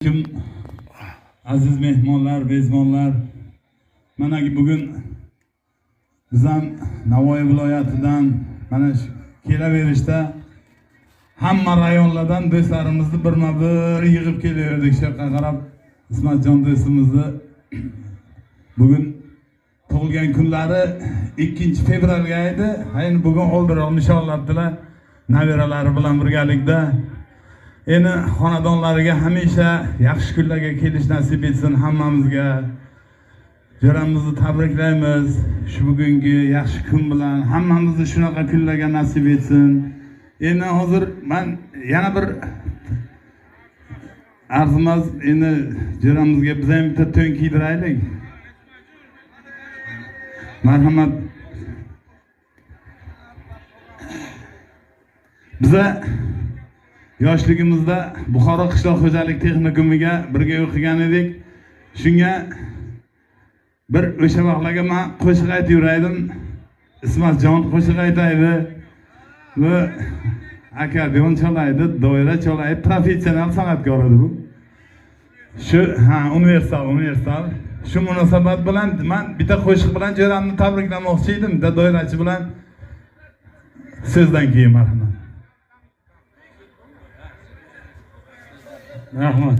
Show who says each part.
Speaker 1: Alaykum aziz mehmonlar, mezbonlar. Mana bugun biz ham Navoiy viloyatidan mana shu kelaverishda hamma rayonlardan do'stlarimizni birma-bir yig'ib kelaverdik. Shu yoqqa qarab Ismatjon do'stimizni bugun tug'ilgan kunlari 2 fevralga edi. Endi bugun oldinroq nishonlabdilar nabiralari bilan birgalikda. Endi xonadonlariga hamisha yaxshi kunlarga kelish nasib etsin hammamizga. Jo'ramizni tabriklaymiz shu bugungi yaxshi kun bilan, hammamizni shunaqa kunlarga nasib etsin. Endi hozir men yana bir arzimiz, endi jo'ramizga biz ham bitta to'n kiydiraylik. Marhamat. Biza yoshligimizda Buxoro qishloq xo'jalik texnikumiga birga o'qigan edik. Shunga bir o'sha vaqtlarga men qo'shiq aytib yuraydim. Ismatjon qo'shiq aytaydi. Va akordeon chalaydi, doira chalaydi, professional san'atkor edi bu. Shu, ha, universal. Shu munosabat bilan men bitta qo'shiq bilan jo'ramni tabriklamoqchi edim, bitta doirachi bilan. So'zdan keyin marhamat.
Speaker 2: Rahmat.